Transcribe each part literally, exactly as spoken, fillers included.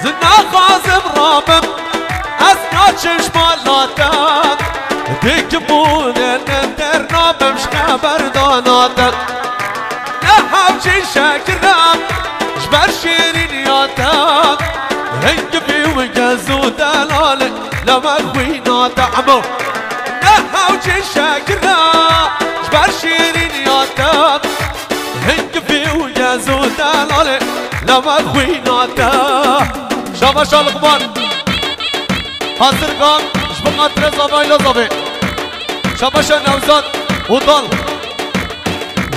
Naxwazim rabim, ez naçim ji mala te. Dikim û ne, ne dernabim ji xeberdana te. Ne hewcî şekira ji ber şêrîniya te. Hingivî û gez û delalê lewek xwîna te. Emo. Ne hewcî şekira ji ber şêrîniya te. Hingivî û gez û delalê lewek xwîna te. Şabaşa Luqman. Hazirgan ji bo xatirê Zava Ayla Zavê. Şabaşa Newzat û Dal.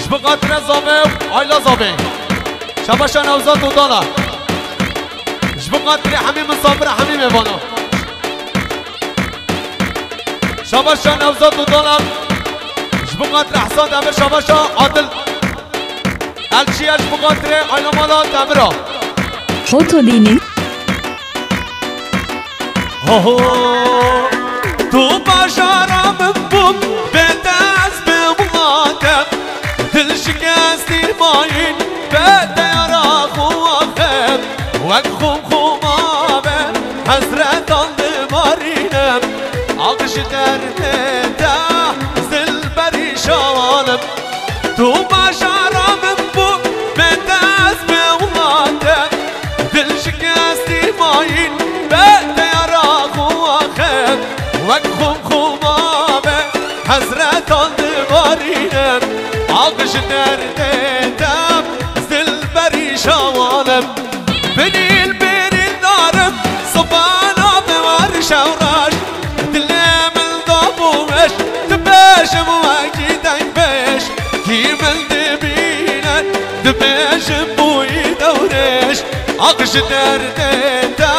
Ji bo xatirê Zava Ayla Zavê. Şabaşa Newzat û Dala. Ji bo xatirê hemî misafira hemî mêvana. Şabaşa Newzat û Dala. Ji bo xatirê Ehsan Demir, şabaşa Adil. Elçiye ji bo xatirê Ayla Mala Demira. Foto bînin. Oho, tu bajara min bû, bê te ez bê wila te. Dil şikestî mayîn, bê te yara xwe axir. Wek xum xuma be, hezretan dibarîne. Aq ji derdê te, zil perîşan im. Tu bajara min bû, bê te ez bê wila te. Dil şikestî mayîn, bê te yara xwe axir. Wek xum xuma be, hezretan dibarîne. Aq ji derdê te, zil perîşan im. Binîl birîndarim, sibana me war şewraş. Dilê min da bû weş, dibêjim wekî dengbêj. Kî min dibîne, dibêjim bûyî dewrêj. Aq ji derdê te,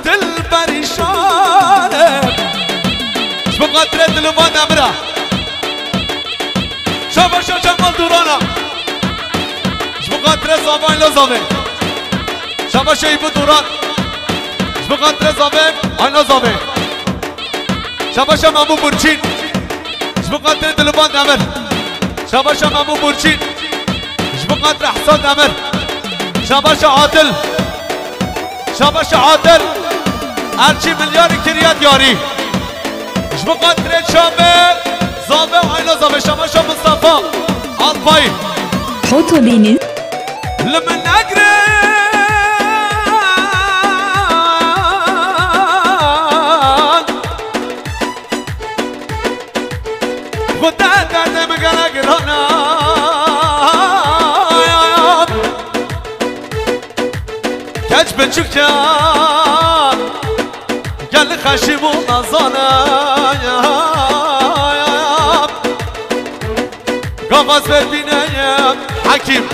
dil perîşan e. Ji bo xatirê Dilûman Demira. Şabaşa Cemal Durana. Ji bo xatirê Zava Ayla Zavê. Şabaşa Îbû Duran. Ji bo xatirê Zavê Ayla Zavê. Şabaşa Memû Burçîn. Ji bo xatirê Dilûman Demir. Şabaşa Memû Burçîn. Ji bo xatirê Ehsan Demir. Şabaşa Adil. Şabaşa Adil. Elçî Milyarî kiriye diyarî. Ji bo xatirê Çamê Zave, Ayla Zave, şabaşa Mustafa Alpay. Foto bînin. Li min negrin. Xuda derdê min gelek giran e. Keç biçûkçe gel xeşîm û nezan e. Gavaz berdîneyim hekîm,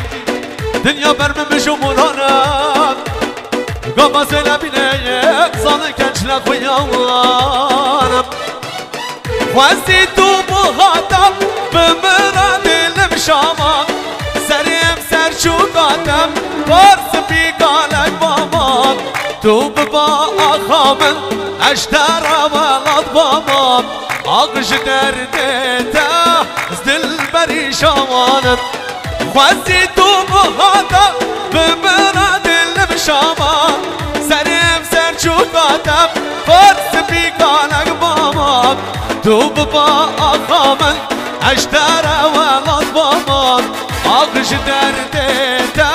dinya ber min bij û muran e. Gavaz wê nebîneyim, zanî keç le xuyan e. Xwezî tu bihata, bi min re dilim şama. Serê em ser çûka te, par spî kalek bama. Tu biba axa min, ez ji te re welat bama. Aq ji derdê te, ez dil perîşan im. Xwezî tu bihata, bi min re dilim şama. Serê em ser çûka te, far spî kalek bama. Tu biba axa min, ez ji te re welat bama. Aq ji derdê te,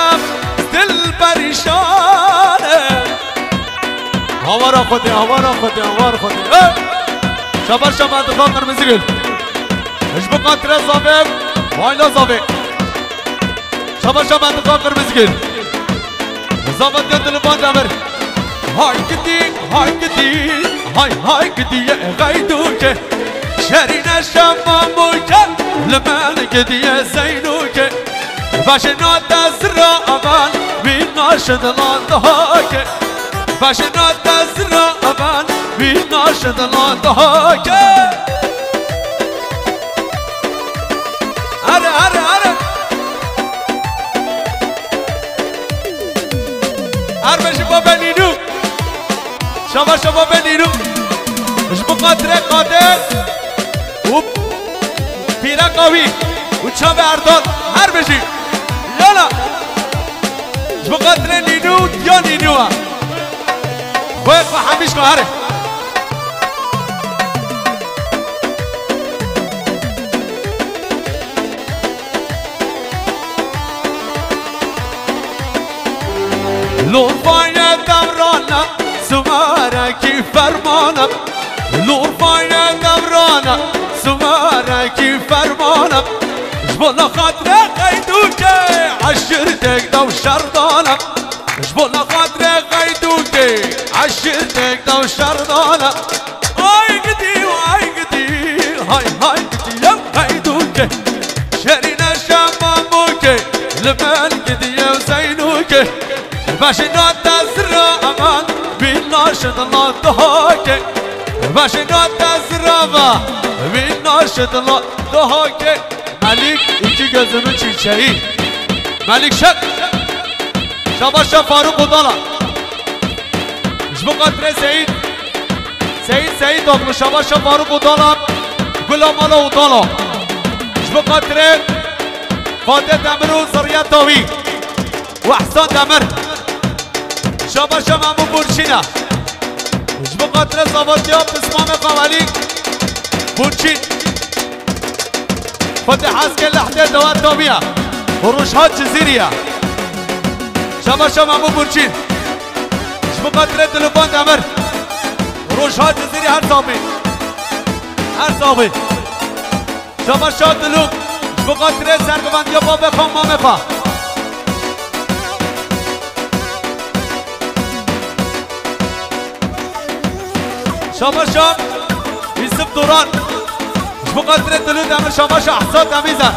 dil perîşan e. Hawara Xwedê, hawara Xwedê, hawara Xwedê. Hey! Şabaş şabaş, dixa Qirmizîgil. Ji bo xatirê Zavê, Ayla Zavê. Şabaş şabaş, dixa Qirmizîgil. Zavetiya Dilûman Demir. Hay gidî, hay gidî, hay hay gidî ye xeydûkê. Şerîne şema mûke, li min gidî ye zeynûkê. Başê nate zira aman, wî naşin lan dahakê. Başê nate zira aman, wî naşin lan dahakê. Are, are, are. Erbe ji bo benînû. Şaba şaba benînû. Ji bo xatirê Qadir û pîreka wî û çavê Erdal her bijî. Yala. Ji bo xatirê nînû û diya nînû e. Koyê xwe hemîş xwe here. Lûrfayê dewrana, simarekî fermana. Lûrfayê dewrana, simarekî fermana. Ji bo xatirê qeydûkê, eşîrtek dew şerdana. Ji bo xatirê qeydûkê, eşîrtek dew şerdana. Ay gidî, ay gidî, hay hay gidî, yew qeydûkê. Şerîne şema bûkê, li min gidî yew zeynûkê. Beşê nate zira eman, wî naşidla duhakê. Beşê nate zira va, wî naşidla duhakê. Melîk iki gözünün çiçeği. Melîk Şek. Şabaşa Faruk Udala. Ji bo xatirê Seyîd. Seyîd Seyîdoglu, şabaşa Faruk Udala. Gula Mala Udala. Ji bo xatirê Fatih Demir û Zerriya Tawî. Û Ehsan Demir. Şabaşa Memû Burçîna. Ji bo xatirê zavatiya pismamê Xawelî Burçîn. Xwedê hez ke lehdê dewa Tomiya. Û Rojhat Cizîriya. Şabaşa Memû Burçîn. Ji bo xatirê Dilûban Demir. Rojhat Cizîrî her sabî. Her sabî. Şabaşa Dilû. Ji bo xatirê serguvendiya babê xwe û mamê xwe. Şabaşa Yusuf Duran. Ji bo xatirê Dilû Demir, şabaşa Ehsan Demîzer.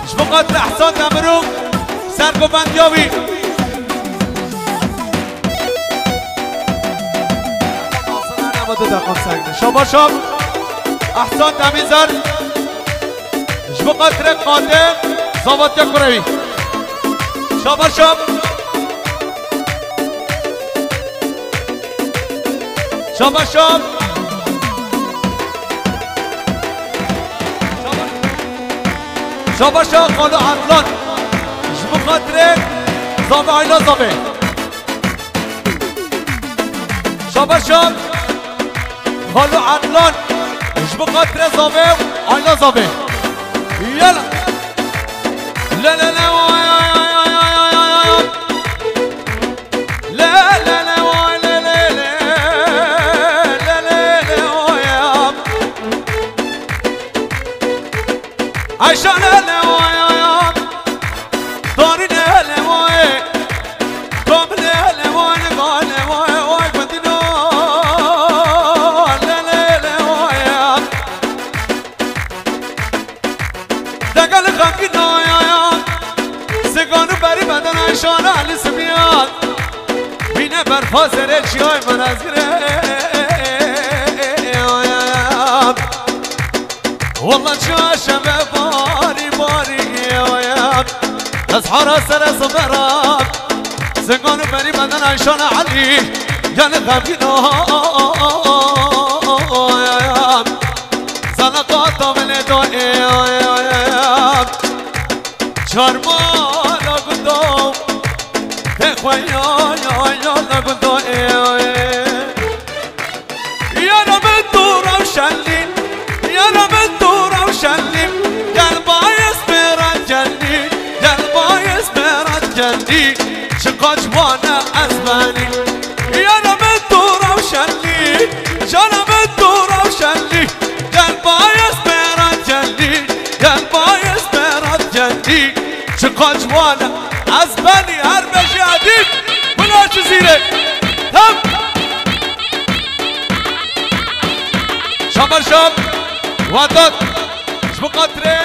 Ji bo xatirê Ehsan Demir û serguvendiya wî. Şabaşa Ehsan Demîzer. Ji bo xatirê qadê zavatiya kurê wî. Şabaşa. Şabaşa. Şabaşa Xalo Adnan. Ji bo xatirê zavê Ayla zavê. Şabaşa Xalo Adnan. Ji bo xatirê zavê Ayla zavê. Yala. La la la. La la la vay, la la la, la la la vay ya. Ayşe la la vay ya. Dari la la vay. Tom la la vay, la la vay, vay Medina. La la la vay ya. Degel xemgîn nayaya, zigan û berî beden Eyşana Elî Simyan. Bîne berfa serê çiyay min ez girê. Walla çiya şeve barî barî. Ez hara sere zimeran. Zigan û berî beden Eyşana Elî. Yanî xemgîn nayaya. Zana qata vele do e, e, e, e. Çarmala gudo. Te xwe ya, ya, ya, la gudo e, e. Yara min tu rewşenlî, yara min tu rewşenlî. Gel bayez berat geldi, gel bayez berat geldi. Çi qaç wane ez benî. Yara min tu rewşenlî, cana min tu rewşenlî. Gel bayez berat geldi, gel bayez berat geldi. Çi qaç wane ez benî her beşî edî. Bila Cizîrê. Tam. Şabaşa Vedat. Ji bo xatirê